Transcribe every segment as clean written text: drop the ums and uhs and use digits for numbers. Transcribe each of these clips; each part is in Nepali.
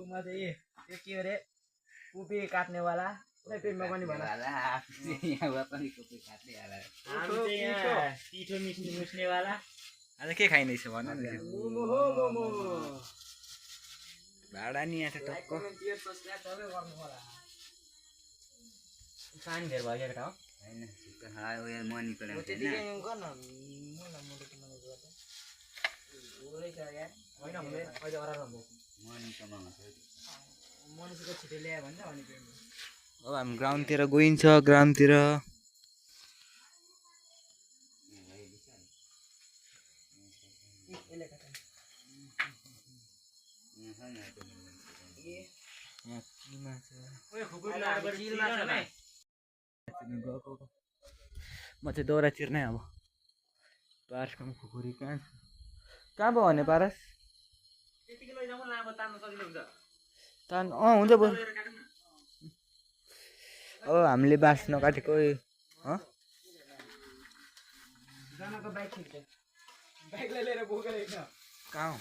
म चाहिँ त्यो के अरे कुपी काट्नेवाला पेटमा पनि भन यहाँ पनि कुपी काट्ने होला हामी चाहिँ यहाँ पिठो मुस्नेवाला आज के खाइँदैछ भन न मोमो हो मोमो भाडा नि यहाँ छ टक्क पानी धेर भयो केटा हो हैन उयो मनीको लागि त्यतिकै गर्न होइन हुँदैन अहिले अरार हुन्छ मनीको माग्छ मनुष्यको छिटो ल्यायो भने अनि अब हामी ग्राउन्डतिर गइन्छ ग्राउन्डतिर म चाहिँ दौरा चिर्नै अब पारसको खुकुरी कहाँ पो भने पारस तान हुन्छ बरु अब हामीले बाँस नकाटेको बाइकलाई लिएर बोकेर हिँड्न कहाँ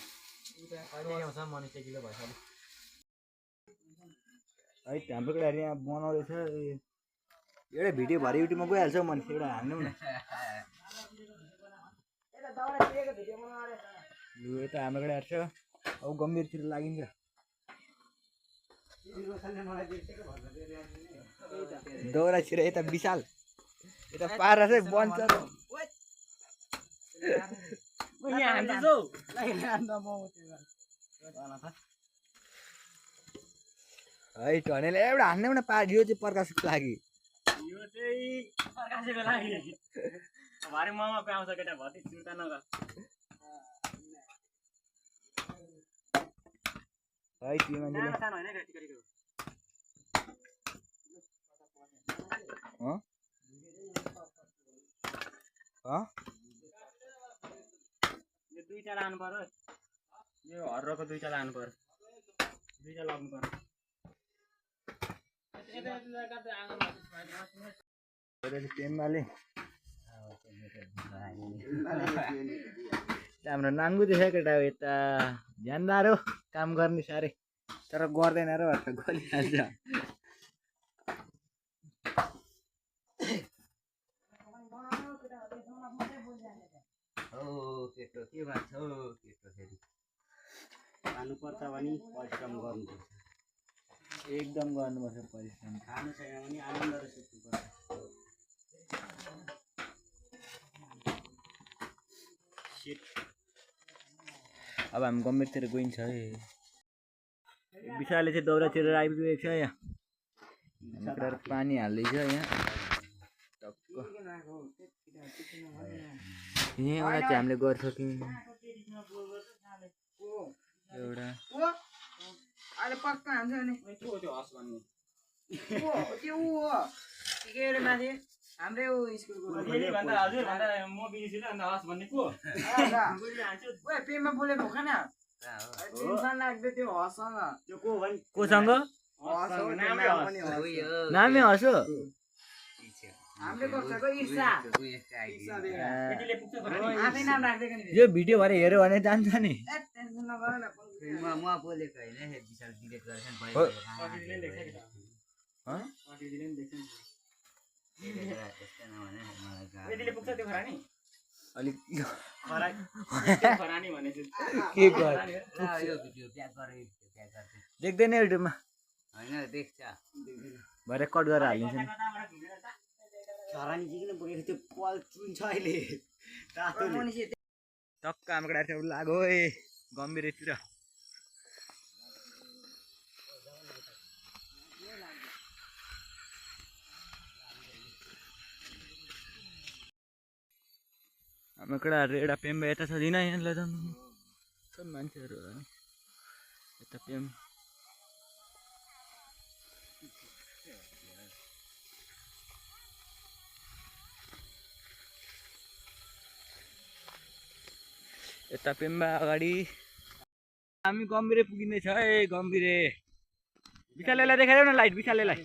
आउँछ मनुष्य किलो भएछ है हाम्रो केटाहरू यहाँ बनाउँदैछ एउटा भिडियो भरे युट्युबमा गइहाल्छ हौ मान्छे एउटा हाल्नु न लु यता हाम्रो केटाहरू छ अब गम्भीरतिर लागिन्छ दौरा छिर यता विशाल यता पारा चाहिँ बन्छ है टनेले एउटा हान्ने न पार यो चाहिँ प्रकाशको लागि यो चाहिँ प्रकाशको लागि भरे ममा पाउँछ केटा भति चिन्ता नगर है त्यो मान्छेले सानो हैन केटीको यो दुईटा लानु पर्यो यो हर्रको दुईटा लानु पर्यो दुईटा लाग्नु पर्यो पेम्बाले हाम्रो नाङ्गु देखायो केटा हो यता ध्यानदार हो काम गर्ने साह्रै तर गर्दैन र गलिहाल्छ केटो के भन्छ हौ केटो फेरि खानुपर्छ भने परिश्रम गर्नुपर्छ एकदम गर्नुपर्छ परिश्रम खानु छैन भने आनन्दले सुत्नुपर्छ अब हामी गम्भीरतिर गइन्छ है विशालले चाहिँ दौरातिर आइपुगेको छ यहाँ पानी हाल्दैछ यहाँ टक्क यहाँबाट चाहिँ हामीले गरिसक्यौँ एउटा अहिले पक्का हान्छ भने त्यो हस भन्ने त्यो हो के अरे माथि हाम्रै स्कुलको फेरि भन्दा हजुर भन्दा म बिर्सिनु अन्त हस भन्ने को ओए पेमा बोलेको हो खाना टेन्सन लाग्दै त्यो हसँग त्यो को भन् कोसँग नामै हस हो हामीले कक्षाको ईर्षा यतिले पुग्छ आफै नाम राख्दै नि यो भिडियो भरे हेऱ्यो भने जान्छ नि टेन्सन नगर न म बोलेको हैन विशाल डिलिट गर्छन् यतिले पुग्छ त्यो खरानी अलिक खरानी भने के गर यो भिडियो प्याक गरे देख्दैन युट्युबमा हैन देख्छ भरे कट गरेर हालिन्छ नि खरानी किन बोकेको त्यो पल चुन्छ अहिले टक्क हाम्रो केटा लाग्यो है गम्भीरतिर हाम्रो केटाहरू एउटा पेम्बा यता छ दिन यहाँ लैजाउनु सब मान्छेहरू यता पेम यता पेम्बा अगाडि हामी गम्भीरे पुगिँदैछ है गम्भीरे विशाललाई देखाइदेऊ न लाइट विशाललाई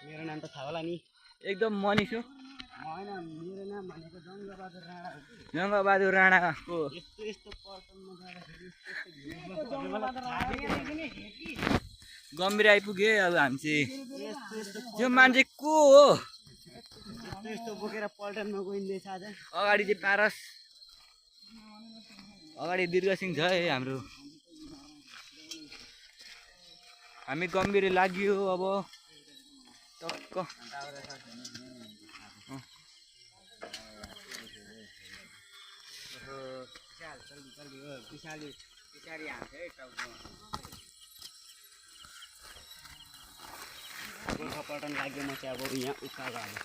मेरो नाम त थाहा होला नि एकदम मनिस हो हैन मेरो नाम नाम भनेको जङ्गबहादुर राणा हो कि जङ्गबहादुर राणाको यस्तो यस्तो पर्यटनमा जाँदाखेरि गम्भीर आइपुग्यो अब हामी चाहिँ यस्तो यस्तो यो मान्छे को हो यस्तो यस्तो बोकेर पल्टनमा गइँदैछ आज अगाडि चाहिँ पारस अगाडि दीर्घ सिंह छ है हाम्रो हामी गम्भीर लाग्यो अब टक्क गोर्खा पल्टन लाग्यो म चाहिँ अब यहाँ उता गयो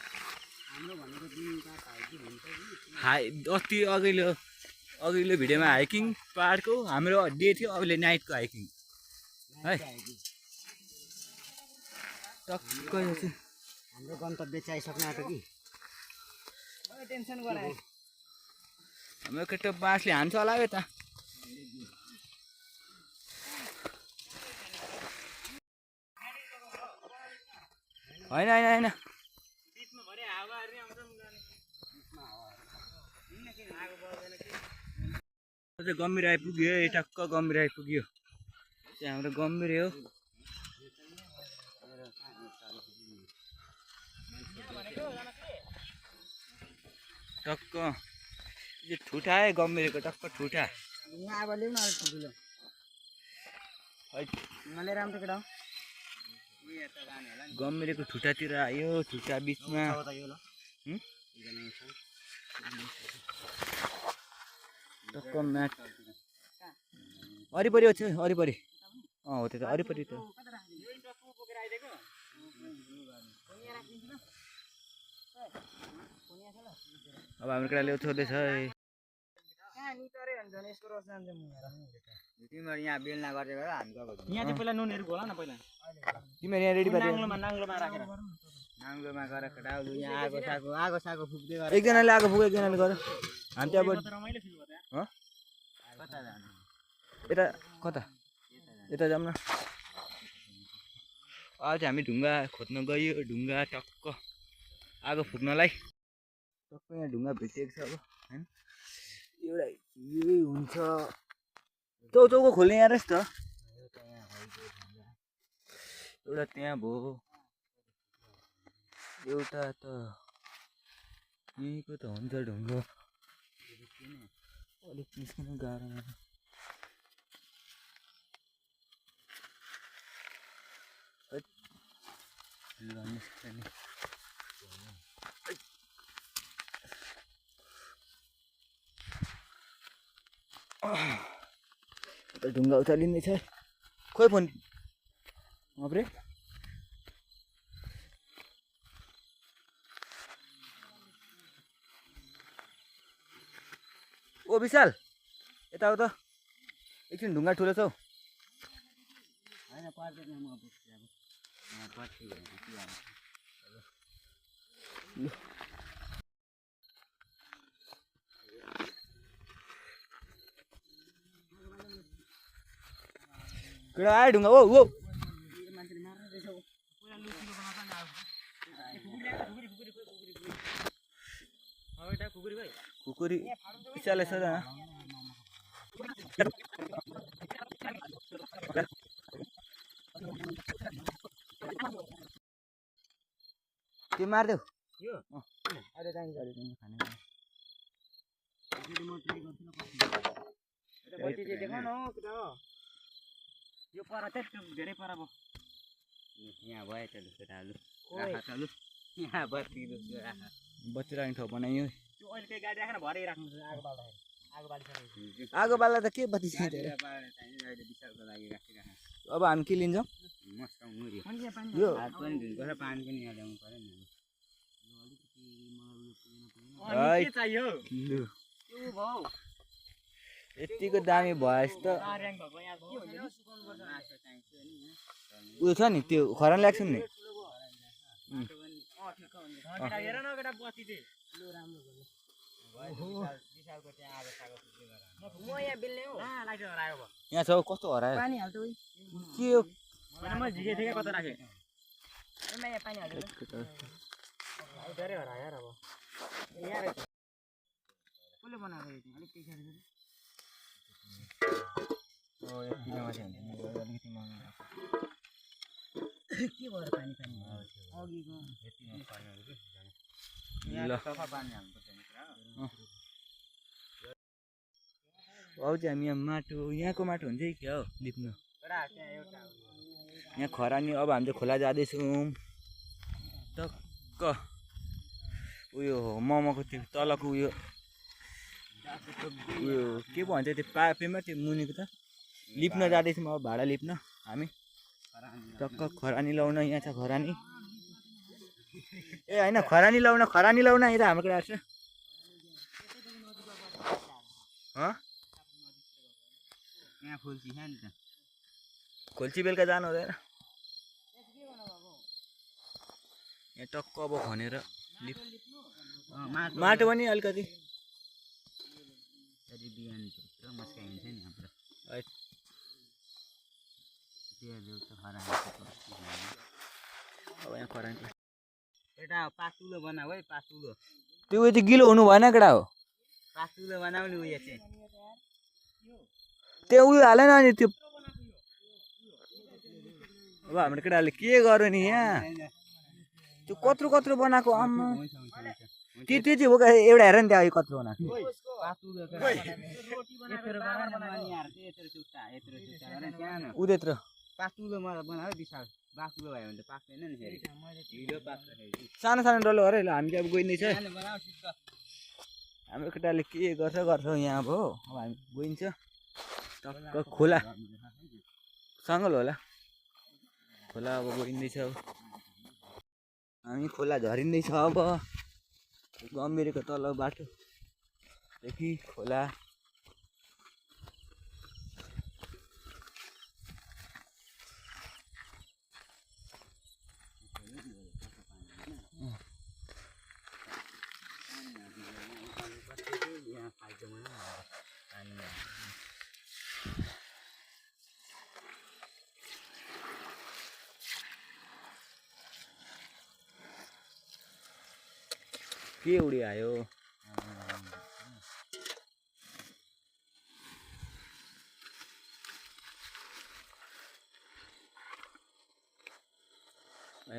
हाम्रो भनेको दिन हाइकिङ हुन्छ कि हाई अस्ति अघिल्लो भिडियोमा हाइकिङ पाहाडको हाम्रो डे थियो अहिले नाइटको हाइकिङ है टक्क यो चाहिँ हाम्रो गन्तव्य चाहिँ आइसक्नु आँट्यो कि टेन्सन गराए हाम्रो केटो बाँसले हान्छ होला है त होइन होइन होइन गम्भीर आइपुग्यो है टक्क गम्भीर आइपुग्यो चाहिँ हाम्रो गम्भीर हो टक्क यो ठुटा है गम्भीरको टक्क ठुटा यहाँ अब ल्याउन अलिक ठुलो मलाई राम्रो केटा गम्भीरको ठुटातिर आयो ठुटा बिचमा टक्क म्याट वरिपरि छ वरिपरि हो त्यो त वरिपरि त अब हाम्रो केटाले छोड्दैछ है तिमीहरू यहाँ बेलना गरेर हामी गएको यहाँ चाहिँ पहिला नुनहरू होला न पहिला तिमीहरू यहाँ रेडी पारेर नाङ्लोमा राखेर नाङ्लोमा गएर केटाहरू यहाँ आगो सागो फुक्दै गरेर एकजनाले आगो फुक एकजनाले गर हामी चाहिँ अब रमाइलो फिल भयो कता जानु यता कता यता जाऊँ न आज हामी ढुङ्गा खोज्न गयो ढुङ्गा टक्क आगो फुक्नलाई टक्क यहाँ ढुङ्गा भेटिएको छ अब होइन एउटा यही हुन्छ चौचौको खोल्ने यहाँ रहेछ त एउटा त्यहाँ भयो एउटा त यहीँको त हुन्छ ढुङ्गा अलिक निस्किनु गाह्रो मलाई ढुङ्गा उचालिँदैछ खोइ फोन बाफ्रे ओ विशाल यता हो त एकछिन ढुङ्गा ठुलो छ हौ होइन पर्दैन म बुझ्छु अब पछि केटा आयो ढुङ्गा ओ ओ खुकुरी विशाल छ त्यो मारिदेऊ अहिले चाहिन्छ देखाउन हो केटा हो यो पर चाहिँ धेरै पर भयो यहाँ भयो त केटाहरू यहाँ बत्ती बच्ची राख्ने ठाउँ बनायो त्यो अहिले त्यो गाडी राखेर भरे राख्नु आगो बाल्दाखेरि आगो बालिसकेपछि आगो बाल्दा त के बत्ती चाहिन्छ अहिले विशालको लागि राखिराख्नु अब हामी के लिन्छौँ मस्त मुरी यो हात पनि धुन्छ पानी पनि ल्याउनु पर्यो नि है। चाहियो लु त्यो भयो यतिको दामी भएछ त ऱ्याङ भएको यहाँ के हुन्छ नि उयो छ नि त्यो खरान ल्याएको नि हेर न केटा बत्ती चाहिँ विशालको त्यहाँ आगो सागो फुक्दै गरेर म यहाँ बेल्ने हो लाइट हरायो भयो यहाँ छ हौ, कस्तो हरायो पानी हाल्छ उही के हो म झिके थिएँ कता राखेँ यहाँ पानी हाल्छ धेरै हरायो अब यहाँ बनाएको यो चाहिँ अलिक पिछाडी गरी यतिमा मात्रै हुन्छ नि अलिकति महँगो के भएर पानी पानी अघिको यतिमा पानीहरू के ल सफा पानी हाल्नुपर्छ नि पुरा अब चाहिँ हामी यहाँ माटो यहाँको माटो हुन्छ कि क्या हो लिप्नु पुरा त्यहाँ एउटा यहाँ खरानी अब हामी चाहिँ खोला जाँदैछौँ टक्क उयो मोमोको त्यो तलको उयो के भन्छ त्यो पापेमा त्यो मुनिको त लिप्न जाँदैछौँ अब भाडा लिप्न हामी टक्क खरानी लाउन यहाँ छ खरानी ए होइन खरानी लाउन यता हाम्रो कुरा छ यहाँ खोल्ची छ नि त खोल्ची बेलुका जानु हुँदैन यहाँ टक्क अब खनेर लिप माटो पनि अलिकति बिहान पुरा मस्काइन्छ नि हाम्रो अब यहाँ खरानी एउटा पातुलो बनाऊ है पातुलो त्यो उयो चाहिँ गिलो हुनु भएन केटा हो पातुलो बनाऊ नि उयो चाहिँ त्यो उयो हालेन नि त्यो अब हाम्रो केटाहरूले के गर्यो नि यहाँ त्यो कत्रो कत्रो बनाएको आम्मा त्यो चाहिँ हो एउटा हेर नि त्यहाँ कत्रो बनाएको उदेत्र पातुलो बनाऊ विशाल बाक्लो भयो भने त पाक्दैन नि फेरि सानो सानो डल्लो गर हामी चाहिँ अब गइँदैछ हाम्रो केटाले के गर्छ यहाँ अब हामी गइन्छ टक्क खोला सङ्गल होला खोला अब गइँदैछ अब हामी खोला झरिँदैछ अब गम्भीरको तल बाटोदेखि खोला के उडी आयो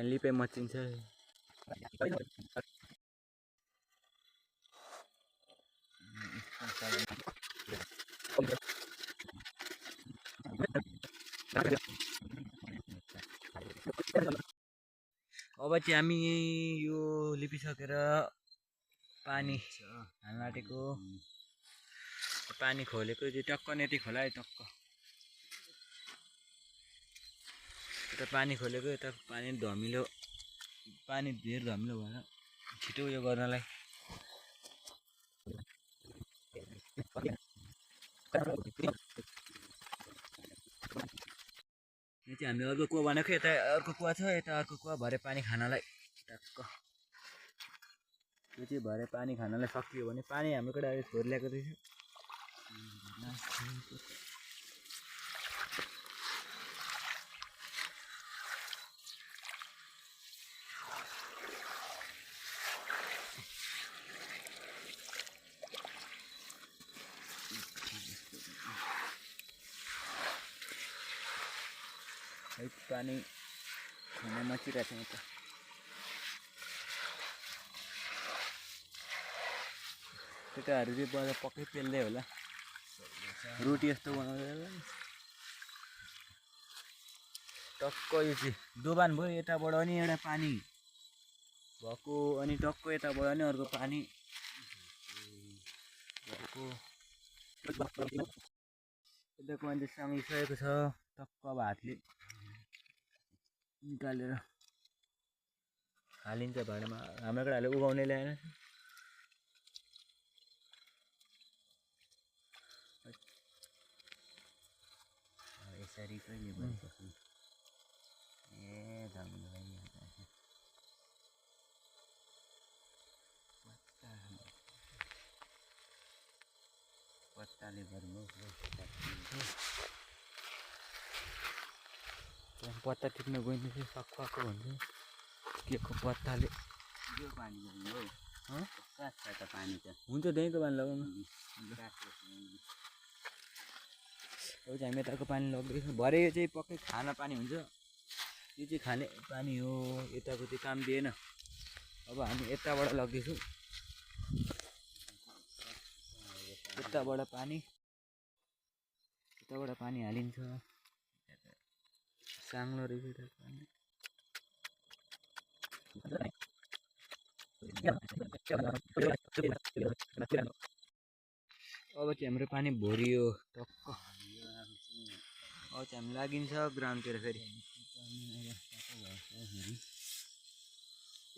लिपे मचिन्छ अब चाहिँ हामी यो लिपिसकेर पानी हाल्न आँटेको पानी खोलेको चाहिँ टक्क नेटी खोला है टक्क यता पानी खोलेको यता पानी धमिलो पानी धेर धमिलो भएर छिटो उयो गर्नलाई यो चाहिँ हामीले अर्को कुवा बनाएको यता अर्को कुवा छ यता अर्को कुवा भरे पानी खानलाई टक्क त्यो चाहिँ भरे पानी खानलाई सकियो भने पानी हाम्रो केटाले छोर ल्याएको रहेछ पानी खाना मचिरहेको छ त केटाहरू चाहिँ बजार पक्कै पेल्दै होला रोटी यस्तो बनाउँदै टक्क यो चाहिँ दोबान भयो यताबाट अनि एउटा पानी भएको अनि टक्क यताबाट नि अर्को पानी भएको यताको मान्छे सँगिसकेको छ टक्क अब हातले निकालेर हालिन्छ भाँडामा हाम्रो केटाहरूले उगाउनै ल्याएन यसरी कहिले भइसक्यो ए धमिलो भइहाल्छ पत्ताले गर्नु पत्ता टिप्न गइन्छ सक्खको हुन्छ के को पत्ताले यो पानी गर्नु हो कहाँ छ त पानी त हुन्छ त्यहीँको पानी लगाउनु अब चाहिँ हामी यताको पानी लग्दैछौँ भरे यो चाहिँ पक्कै खाना पानी हुन्छ यो चाहिँ खाने पानी हो यताको चाहिँ काम दिएन अब हामी यताबाट लग्दैछौँ यताबाट पानी हालिन्छ साङ्लो रहेछ यताको पानी अब चाहिँ हाम्रो पानी भरियो टक्क अब चाहिँ हामी लागिन्छ ग्राउन्डतिर फेरि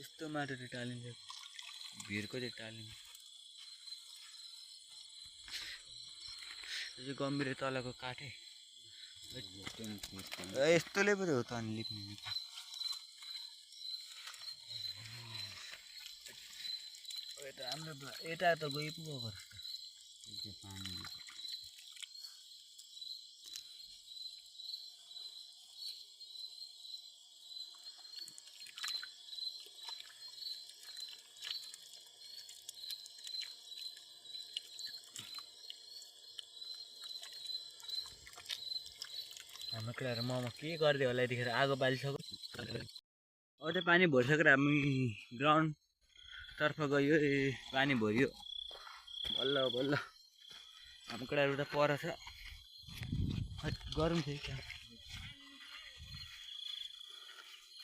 यस्तो माटोले टालिन्छ भिरको चाहिँ टालिन्छ यो चाहिँ गम्भीर तलको काठै यस्तोले पो हो त अनि लिप्ने यता हाम्रो यता त गइ पो गएको हाम्रो केटाहरू मोमो के गरिदियो होला यतिखेर आगो बालिसक्यो अब चाहिँ पानी भरिसकेर हामी ग्राउन्डतर्फ गयो पानी भरियो बल्ल बल्ल हाम्रो केटाहरू त पर छ गरौँ थियो क्या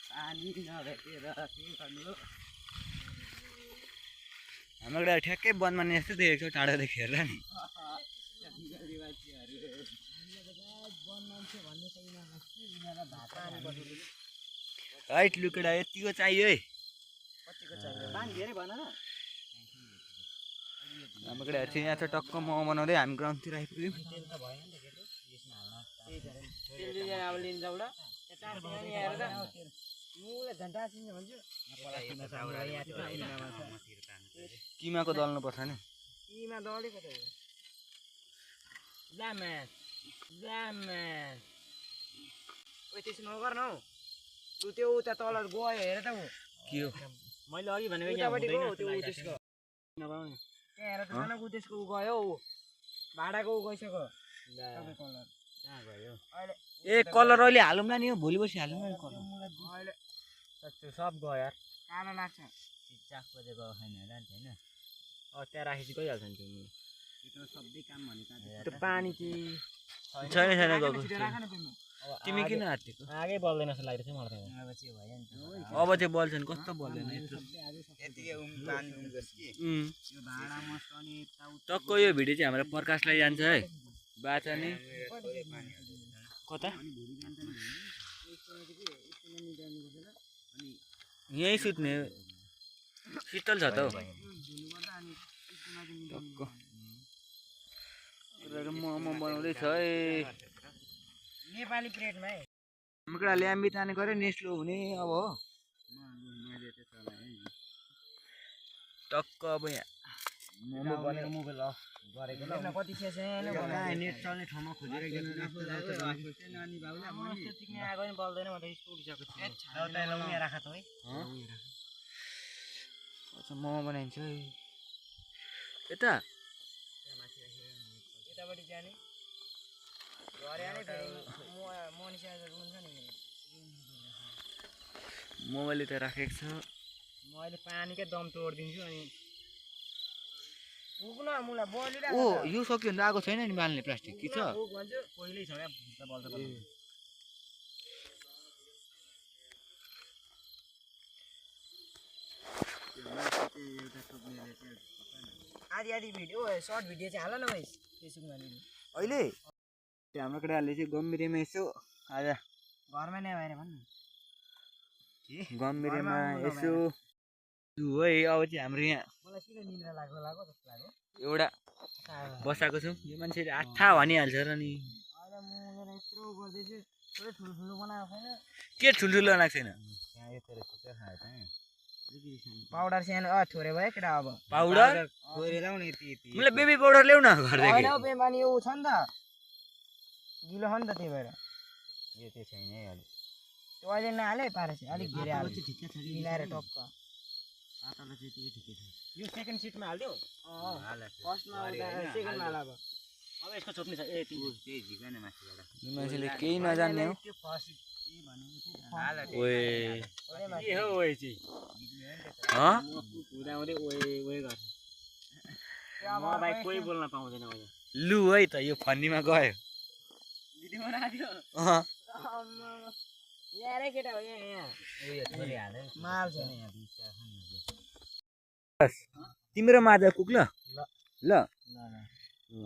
पानी नभेटेर के गर्नु हाम्रो केटाहरू ठ्याक्कै वनमा नि यस्तो देखेको छ टाढादेखि हेरेर नि हाइट लुकेडा यतिको चाहियो है हाम्रो केटाहरू चाहिँ यहाँ छ टक्क मोमो बनाउँदै हामी ग्राउन्डतिर आइपुग्यौँ किमाको दल्नुपर्छ नि त्यसो नगर न हौ लु त्यो उता तल गयो हेर त के हो मैले अघि भनेको त्यहाँ हेर त सानो त्यसको गयो हौ भाडाको गइसक्यो ए कलर अहिले हालौँला नि भोलि पर्सि हालौँला नि कलर अहिले सब गयो यार कालो लाग्छ चाक बजे गएको छैन होला नि होइन त्यहाँ राखेपछि गइहाल्छ नि त्यो सबै काम भनेको त्यो पानी छैन छैन गएको राख न तिमी तिमी किन हातेको आगे बल्दैन जस्तो लाग्दैछ मलाई त अब चाहिँ भयो नि त अब चाहिँ बल्छ नि कस्तो बल्दैन यतिकै पानी उम्कियोस् कि यो भाँडा मस्काउने टक्क यो भिडियो चाहिँ हाम्रो प्रकाशलाई जान्छ है बाचा नि कता यहीँ सुत्ने शीतल छ त हौ टक्क मोमो बनाउँदैछ है नेपाली प्लेटमा है हाम्रो केटा ल्याम्बी ताने गऱ्यो नेस्लो हुने अब हो टक्क अब यहाँ मोमो बनेर मोबाइल अफ गरेको ल कति सानो नेट चल्ने ठाउँमा खोजेर नानी बाबुले चिक्ने आगो नि बल्दैन म त उडिसकेको छु राख त है अच्छा मोमो बनाइन्छ है यता यतापट्टि जाने घरे आने फेरि मनिषा हुन्छ नि मोबाइल त राखेको छ म अहिले पानीकै दम तोडिदिन्छु अनि पुग्न मुला बलिरहेको ओ यो सक्यो भने त आगो छैन नि बाल्ने प्लास्टिक कि छ भन्छु पहिल्यै छ क्या बल्छ आदि आदि भिडियो सर्ट भिडियो चाहिँ हाल न भाइ फेसबुकमा अहिले त्यो हाम्रो केटाहरूले चाहिँ गम्भीरमा यसो आज घरमा नै भएर भन्नु गम्भीरमा यसो है अब चाहिँ हाम्रो यहाँ मलाई किन निन्द्रा लाग्यो जस्तो लाग्यो एउटा बसाएको छौँ यो मान्छेले आठा भनिहाल्छ र नि अहिले म यत्रो गर्दैछु थोरै ठुल्ठुलो बनाएको छैन के ठुल्ठुलो बनाएको छैन पाउडर सानो थोरै भयो केटा अब पाउडर ल्याउने यति मलाई बेबी पाउडर ल्याउ न घरदेखि होइन हौ बेमानी ऊ छ नि त गिलो छ नि त त्यही भएर यो चाहिँ छैन है अहिले त्यो अहिले नहाले पारेछ अलिक धेरै हाल्छ मिलाएर टक्क पातलो चाहिँ त्यही ठिकै छ यो सेकेन्ड सिटमा हाल्दियो हाल फर्स्टमा आउँदा सेकेन्डमा हाल अब यसको छोप्ने छ ए ऊ त्यही झिका नै माथिबाट यो मान्छेले केही नजान्ने हो त्यो फर्स्ट के भनेको थियो हाल ओए के हो ओए चाहिँ हुँदा हुँदै ओए ओए गर्छ म भाइ कोही बोल्न पाउँदैन अहिले लु है त यो फन्नीमा गयो भिडियो बनाइदियो यहाँ रे केटा हो यहाँ उयो थोरै हाल्यो माल छ यहाँ बिचमा तिम्रो माझा कुक ल ल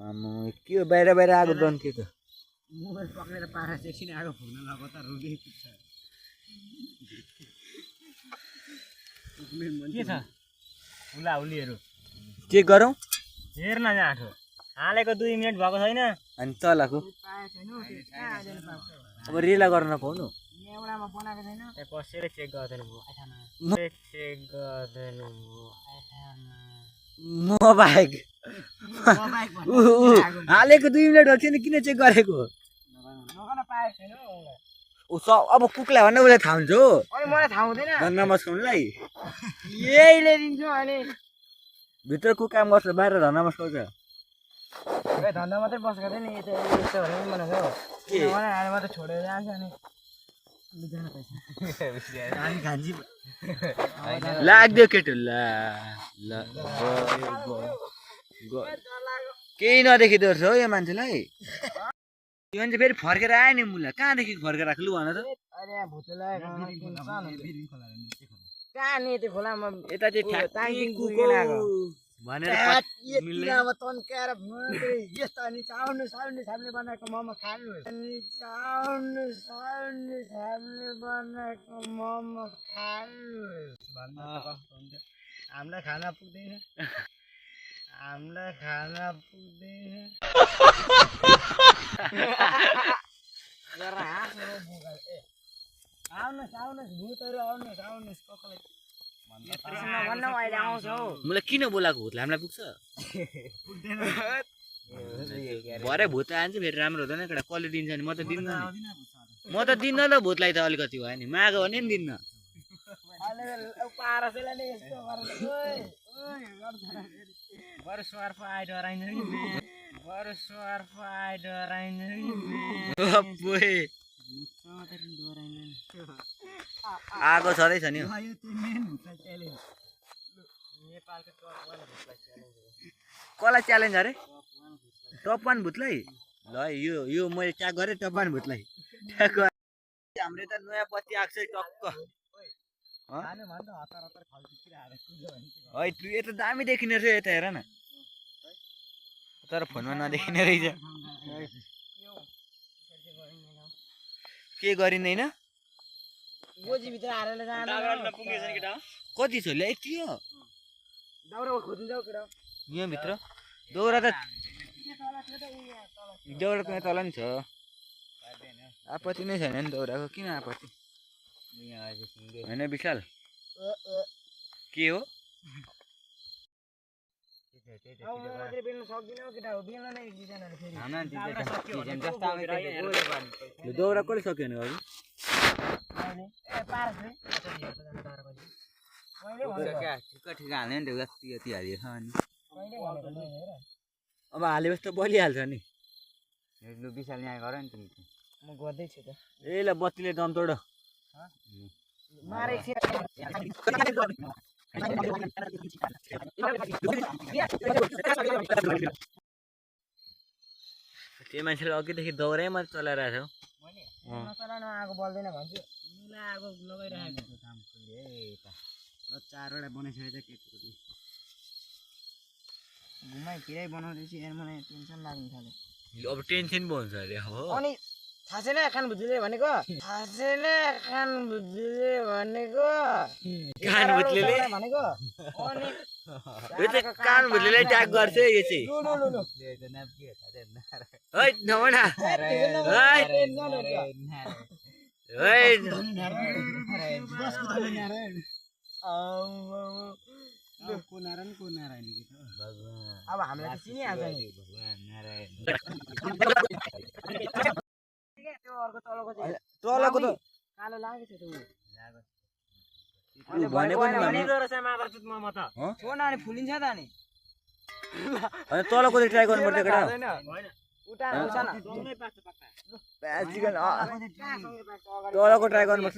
आम्मा, के हो बाहिर बाहिर आगो डन के त मोबाइल पक्रेर पारा एकछिन आगो फुक्न लगाएको त रुँदै पुग्छ के छ हुलाहुलीहरू चेक गरौँ हेर्न यहाँ आठो हालेको 2 मिनेट भएको छैन अनि तलको अब रेला गर्न नपाउनु एउटामा बनाएको छैन त्यहाँ पसेर चेक गर्दैन चेक गर्दैन म बाहेक हालेको 2 मिनेट भएको छैन किन चेक गरेको नगर्न पाएको छैन ऊ अब कुकलाई भन्न उसलाई थाहा हुन्छ हो अनि मलाई थाहा हुँदैन धन्न नमस्काउनुलाई यहीले दिन्छु अनि भित्र कुक काम गर्छ बाहिर धन्न नमस्काउँछ धन्दा मात्रै बसेको थिएँ नि यस्तो भने पनि बनाएको किनभने अहिले मात्रै छोडेर जान्छ अनि लाग्यो केटो ल ल केही नदेखिँदो रहेछ हो यो मान्छेलाई यो मान्छे फेरि फर्केर आयो नि मुला कहाँदेखि फर्केर आएको लु भन त अहिले यहाँ भुतेलाई कहाँ नि त्यो खोलामा यता चाहिँ ट्याङ्किङ कुको भनेर यतिनामा तन्काएर यस्तो अनि चाउनु साउनु सामने बनाएको मोमो खानु अनि चाउनु साउनु सामने बनाएको मोमो खानु हामीलाई खाना पुग्दैन हामीलाई खाना पुग्दैन आउनुहोस् आउनुहोस् भूतहरू आउनुहोस् आउनुहोस् कसलाई भन्न अहिले आउँछ हौ मलाई किन बोलाएको भूतले हामीलाई पुग्छ भरे भूत आयो भने चाहिँ फेरि राम्रो हुँदैन केटा कसले दिन्छ नि म त दिन्न ल भूतलाई त अलिकति भयो नि माग भने नि दिन्न आगो छँदैछ नि कसलाई च्यालेन्ज अरे टप 1 भूतलाई ल यो मैले ट्याग गरेँ टप 1 भूतलाई ट्याग हाम्रो त नयाँ पत्ती आएको छ टक्क है तु यता दामी देखिने रहेछ यता हेर न तर फोनमा नदेखिने रहेछ के गरिँदैन गोजीभित्र हालेर कति छ ल्या यति हो दाउरा खोजिन्छ केटा यहाँभित्र दौरा त दौरा त तल नि छ आपत्ति नै छैन नि दौराको किन आपत्ति होइन विशाल के हो दौरा कसले सक्यो भने ठिक हाल्ने नि यति हालिएछ अनि अब हालेपछि त बलिहाल्छ नि लु विशाल यहाँ गर नि तिमी म गर्दैछु त ए ल बत्तीले दम तोड त्यो मान्छेले अघिदेखि दौरामै चलाइरहेको छ आगो बल्दैन भन्छु आगो लगाइरहेको काम खोल्यो ल 4वटा बनाइसकेछ केकले घुमाइफिराइ बनाउँदैछु यहाँ मलाई टेन्सन लाग्नु थाल्यो अब टेन्सन पो हुन्छ अरे हो अनि थाहा छैन खान भुत्ले भनेको थाहा छैन खान भुत्ले भनेको कान भुत्लेले भनेको अनि यो चाहिँ कान भुत्लेलाई ट्याग गर्छ यो चाहिँ लेको नाम के हो थाहा छैन है नभना नारायण को नारायण के त भगवान अब हामीलाई त चिनिहाल्छ नि भगवान नारायण त्यो अर्को तलको चाहिँ तलको त कालो लागेछ त उ त्यो भनेको नि भने हामी गएर चाहिँ मागर चुत म त छोड न अनि फुलिन्छ त अनि अनि तलको चाहिँ ट्राई गर्नुपर्छ केटा होइन उता आउँछ न सँगै पाक्छ पक्का चिकन तलको ट्राई गर्नुपर्छ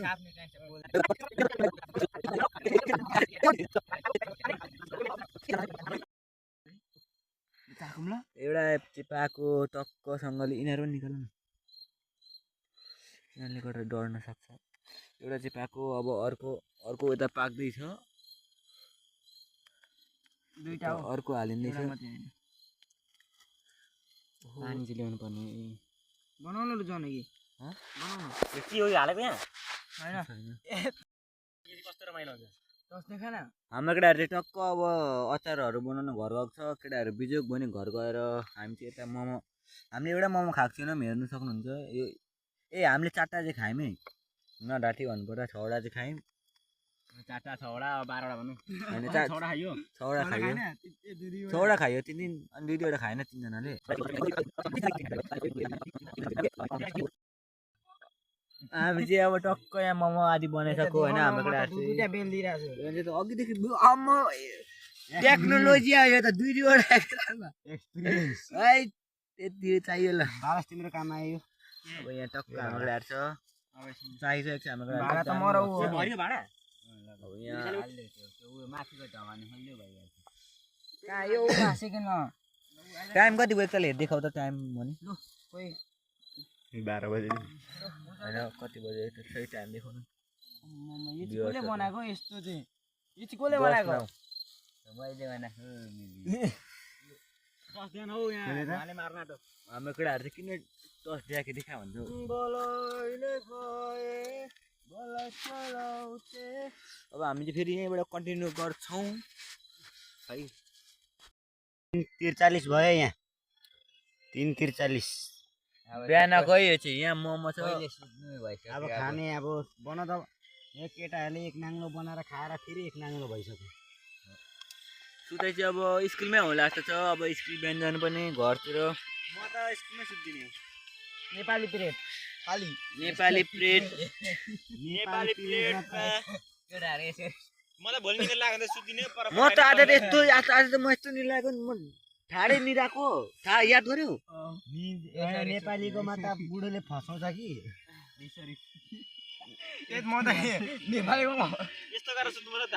एउटा चिपाको टक्कसँगले यिनीहरू पनि निकाल्नु न यिनीहरूले गरेर डढ्न सक्छ एउटा चिपाको अब अर्को यता पाक्दैछ दुईटा हो अर्को हालिँदैछ पानी चाहिँ ल्याउनु पर्ने बनाउनु ल जाने कि बनाउनु के हो यो हालेको यहाँ हैन कस्तो रमाइलो हुन्छ टस देखा न हाम्रो केटाहरू चाहिँ टक्क अब अचारहरू बनाउन घर गएको छ केटाहरू बिजोग भयो नि घर गएर हामी चाहिँ यता मोमो हामीले एउटा मोमो खाएको छैनौँ हेर्नु सक्नुहुन्छ यो हामीले 4टा चाहिँ खायौँ है नढाँटी भन्नुपर्दा 6वटा चाहिँ खायौँ 4टा 6वटा 12वटा भनौँ होइन 6वटा खायो 6वटा खायो 6वटा खायो 3 दिन अनि 2-2वटा खाएन 3जनाले हामी चाहिँ अब टक्क यहाँ मोमो आदि बनाइसक्यो होइन हाम्रो केटाहरू चाहिँ दुईटा बेल दिइराछ अघिदेखि आम्मा टेक्नोलोजी आयो त 2-2वटा एक्सपिरियन्स है त्यति चाहियो ल बाबा तिम्रो काम आयो अब यहाँ टक्क हाम्रो केटाहरू छ चाहिसकेको छ हाम्रो भाडा त मरौ हो भरियो भाडा अब यहाँ उयो माथिको ढगानी हल्लियो भइहाल्छ कहाँ यो सेकेन्डमा टाइम कति भयो एकताल हेर्दै देखाउ त टाइम भने कोही 12 बजे होइन कति बजे सही टाइम देखाउनु यो चाहिँ कसले बनाएको यस्तो चाहिँ यो चाहिँ कसले बनाएको मैले बनाएको कसदैन हौ यहाँ भाले मार्न त हाम्रो केटाहरू चाहिँ किन 10 ड्याके देखा भन्छ अब हामी चाहिँ फेरि यहीँबाट कन्टिन्यू गर्छौँ है 43 भयो यहाँ 3:43 बिहानको यो चाहिँ यहाँ मोमो छ अब खाने अब बना त यहाँ केटाहरूले एक नाङ्लो बनाएर खाएर फेरि एक नाङ्लो भइसक्यो सुताइ चाहिँ अब स्कुलमै होला जस्तो छ अब स्कुल बिहान जानुपर्ने घरतिर म त स्कुलमै सुत्दिने नेपाली पिरियड खाली नेपाली प्लेट केटाहरू यसरी मलाई भोलि निकै लाग्दा सुत्दिने पर म त आज त यस्तो आज त म यस्तो निलाएको म ठाडै निराको थाहा याद गर्यो नेपालीको माता बुढोले फसाउँछ कि म त नेपालीको यस्तो गरेर सुत्नुपर्छ त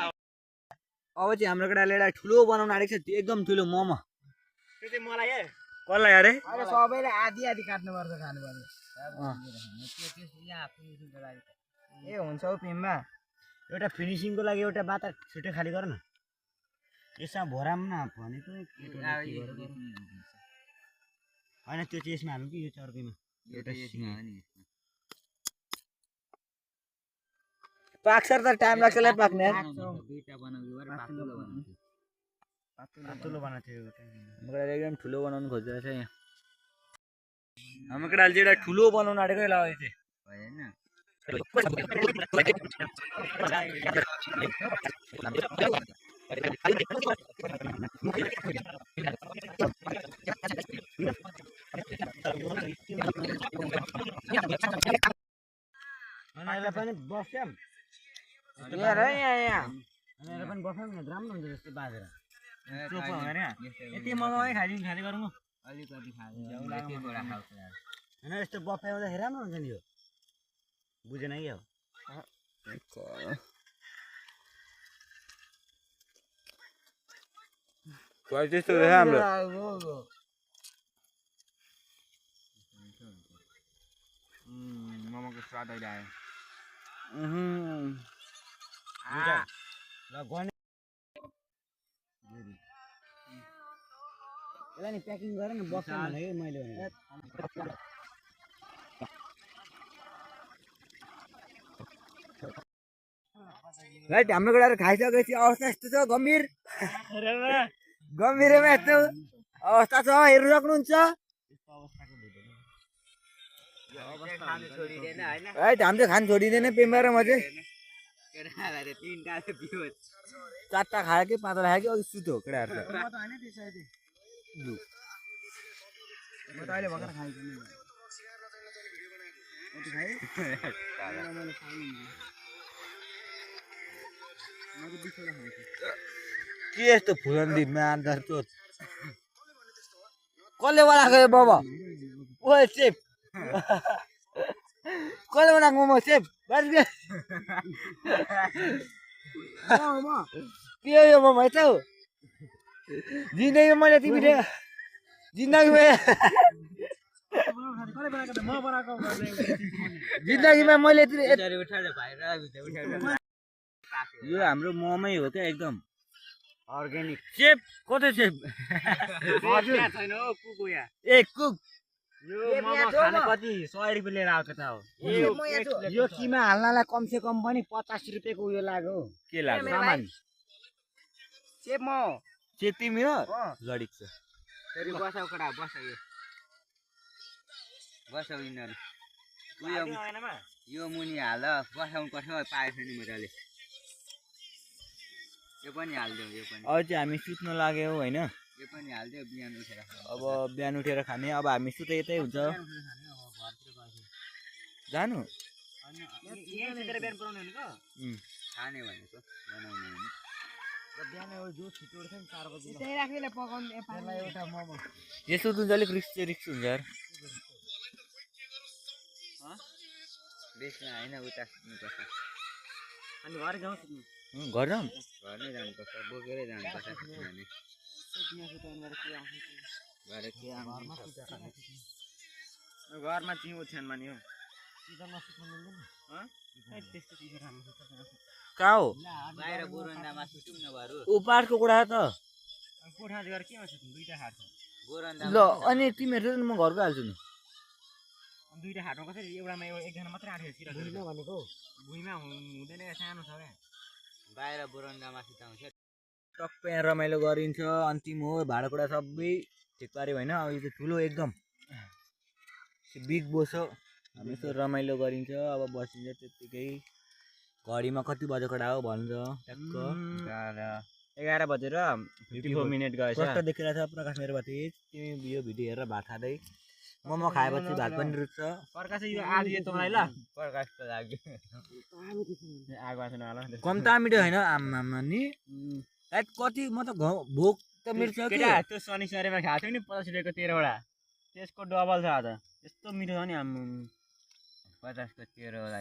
अब चाहिँ हाम्रो केटाले एउटा ठुलो बनाउन आँटेको छ एकदम ठुलो मोमो त्यो चाहिँ मलाई है कसलाई अरे अहिले सबैले आधी आधी काट्नुपर्छ खानुपर्छ ए हुन्छ हौ पिम्बा एउटा फिनिसिङको लागि एउटा बाता छुट्टै खाली गर न यसमा भोराम न भनेको होइन त्यो चाहिँ यसमा हाल्नु कि यो चर्कीमा एउटा पाक्छ त टाइम लाग्छ ल पाक्ने पातलो बनाएको थियो हाम्रो केटाले एकदम ठुलो बनाउनु खोजिरहेको छ यहाँ हाम्रो केटाले चाहिँ एउटा ठुलो बनाउनु आँटेकै ल अहिले यसलाई पनि बस्छौँ यहाँ यसलाई पनि बस्छौँ न राम्रो हुन्छ जस्तो बाजेर चोखो होइन यति मगाए खाइदिनु खाने गरौँ अलिकति होइन यस्तो बफाइ आउँदाखेरि राम्रो हुन्छ नि यो बुझेन कि अब त्यस्तो हाम्रो मोमोको स्वाद अहिले आयो ल गर्ने यसलाई नि प्याकिङ गरेर न बक्स भनेको मैले राइट हाम्रो केटाहरू खाइसकेपछि अवस्था यस्तो छ गम्भीर गम्भीरमा यस्तो अवस्था छ हेर्नु सक्नुहुन्छ राइट हामी चाहिँ खानु छोडिँदैन पेम्बा र म चाहिँ 4टा खायो कि 5टा खायो कि अघि सुत्यो केटाहरू म त होइन म त अहिले भर्खर खाएको के यस्तो फुलन्दी मान्दर चोच कसले बनाएको यो मोमो ओए सेफ कसले बनाएको मोमो सेफ के हो यो मोमो यता हो जिन्दगी मैले तिमीले जिन्दगीमा जिन्दगीमा मैले यो हाम्रो मोमै हो क्या एकदम अर्ग्यानिक सेफ कतै सेफ छैन हो कुक हो यहाँ ए कुक यो मोमो खाने कति 100 रुपियाँ लिएर आएको त हो यो किमा हाल्नलाई कमसे कम पनि 50 रुपियाँको उयो लाग्यो के लाग्यो सामान सेप म सेफ तिमी हो लडिक छ फेरि बसाउ कडा बसाउ यो बसाउ यिनीहरू यो मुनि हाल बसाउनु पर्छ पाएछ नि मजाले यो पनि हालिदेऊ यो पनि अब चाहिँ हामी सुत्न लाग्यौँ होइन यो पनि हालिदेऊ बिहान उठेर अब बिहान उठेर खाने अब हामी सुते यतै हुन्छ जानु खाने भनेको बनाउने होइन यसो सुत्नु अलिक रिक्स हुन्छ यार बेसमा होइन उता सुत्नुपर्छ अनि घर जाउँ सुत्नु घर जाउँ घरमै जानुपर्छ बोकेरै जानुपर्छ खाने घरमा चाहिँ ओछ्यानमा नि हो कहाँ हो बाहिर बोरन्दामा सुत्यौँ न बरु ऊ पाठको कुरा त कोठा गएर केमा सुत्नु दुईटा खाट छ बोरन्दा ल अनि तिमीहरू म घरको हाल्छु नि दुईटा खाटमा कसरी एउटामा एकजना मात्रै आँटेको सिराको भनेको भुइँमा हुँदैन सानो छ क्या बाहिर बोरन्दामा सुताउँछ टक्क यहाँ रमाइलो गरिन्छ अन्तिम हो भाँडाकुँडा सबै ठिक पाऱ्यो होइन अब यो चाहिँ ठुलो एकदम बिग बोस हो हामी यस्तो रमाइलो गरिन्छ अब बसिन्छ त्यत्तिकै घडीमा कति बजेको डा हो भन्छ ट्याक्क 11 बजेर 54 मिनेट गएछ कस्तो देखिरहेको छ प्रकाश मेरो भाति तिमी यो भिडियो हेरेर भात खाँदै मोमो खाएपछि भात पनि रुच्छ प्रकाश यो आज यो तँलाई ल प्रकाशको लागि आगो आछ नहाला कम्ता मिठो होइन आम्मामा नि कति म त भोक त मिल्छ केटा त्यो शनिश्चरीमा खाएको थियो नि 50 रुपियाँको 13 वटा त्यसको डबल छ आज यस्तो मिठो छ नि 50 को 13 वाला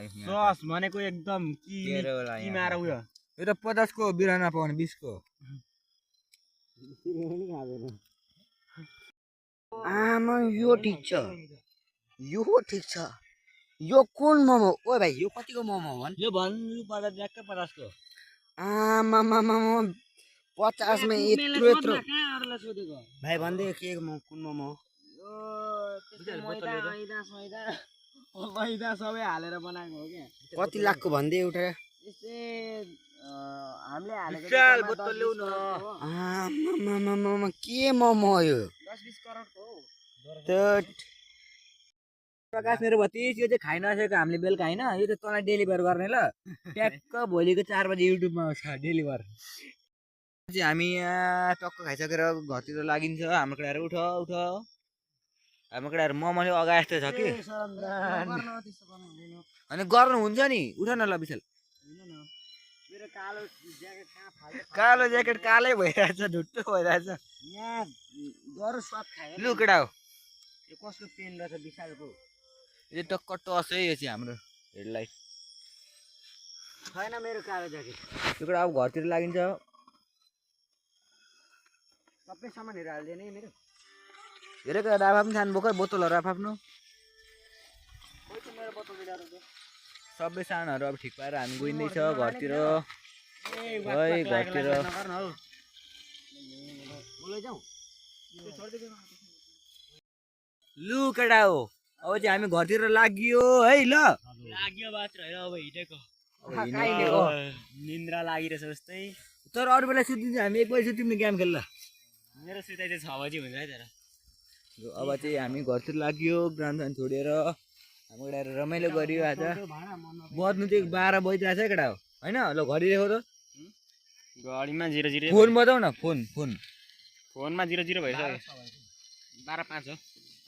सस भनेको एकदम किमाएर उयो यो त 50 को बिराना पाउने 20 को आमा यो ठिक छ यो कुन मोमो ओ भाइ यो कतिको मोमो हो यो भन्नु पर्दा ट्याक्कै 50 को आमा 50 मा यत्रो भाइ भन्दै के कुन मोमो मैदा सबै हालेर बनाएको हो क्या कति लाखको भन्दै एउटा हामीले हालेको विशाल बोतल ल्याउ न आमा के मोमो हो यो 10-20 करोडको हो प्रकाश मेरो भतिज यो चाहिँ खाइ नसकेको हामीले बेलुका होइन यो त तँलाई डेलिभर गर्ने ल ट्याक्क भोलिको 4 बजे युट्युबमा आउँछ डेलिभर चाहिँ हामी यहाँ टक्क खाइसकेर घरतिर लागिन्छ हाम्रो केटाहरू उठ हाम्रो केटाहरू मोमोले अगाए जस्तो छ कि अनि गर्नु हुन्छ नि उठ न ल विशाल कालो ज्याकेट कालै भइरहेछ ढुट्टो भइरहेछ लु केटा हो यो कसको पेन रहेछ विशालको यो टक्क टस है यो चाहिँ हाम्रो हेडलाइट छैन मेरो कालो ज्याकेट यो केटा अब घरतिर लागिन्छ सबै सामानहरू हाल्दैन है मेरो धेरै कुरा राफ पनि खानु बोक्यो बोतलहरू राफ आफ्नो सबै सामानहरू अब ठिक पाएर हामी गइँदैछ घरतिर है घरतिर लु केटा हो अब चाहिँ हामी घरतिर लाग्यो है ल लाग्यो मात्र होइन अब हिँडेको हिँडेको निन्द्रा लागिरहेछ जस्तै तर अरू बेला सुतिन्छ हामी 1 बजी सुतिने गेम खेल्ला मेरो सुताइ चाहिँ 6 बजी हुन्छ है तर अब चाहिँ हामी घरतिर लाग्यो ग्राउन्ड छोडेर हाम्रो केटाहरू रमाइलो गरियो आज बज्नु चाहिँ 12 बजिरहेछ है केटा हो होइन ल घडी देखो त घडीमा 00 फोन बजाउ न फोनमा 00 भइसक्यो 12:05 हो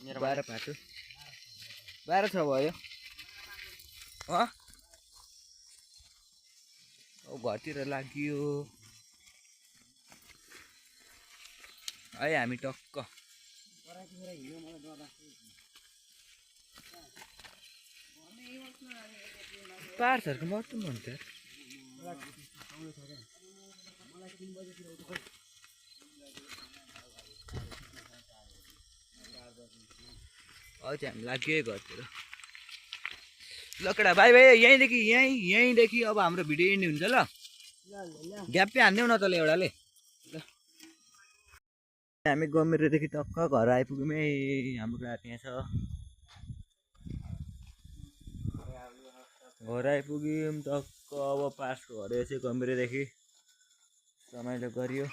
मेरो 12:05 हो 12:06 भयो अब घरतिर लाग्यो है हामी टक्क पार्सहरूको मर्नु भन्छ हामी लाग्यो घरतिर लकडा भाइ भाइ यहीँदेखि अब हाम्रो भिडियो एन्ड हुन्छ ल ग्यापै हान्देऊ न तँले एउटाले ल हामी गम्भीरदेखि टक्क घर आइपुग्यौँ है हाम्रो रात यहाँ छ घर आइपुग्यौँ टक्क अब पासको घर चाहिँ गम्भीरदेखि रमाइलो गरियो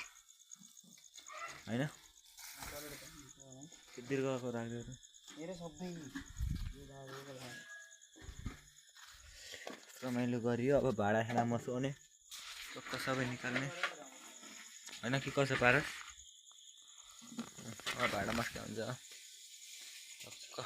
होइन दीर्घको राख्दै रमाइलो गरियो अब भाडा खाना मसाउने टक्क सबै निकाल्ने होइन कि कसो पार अब भाडा मस्का हुन्छ टक्क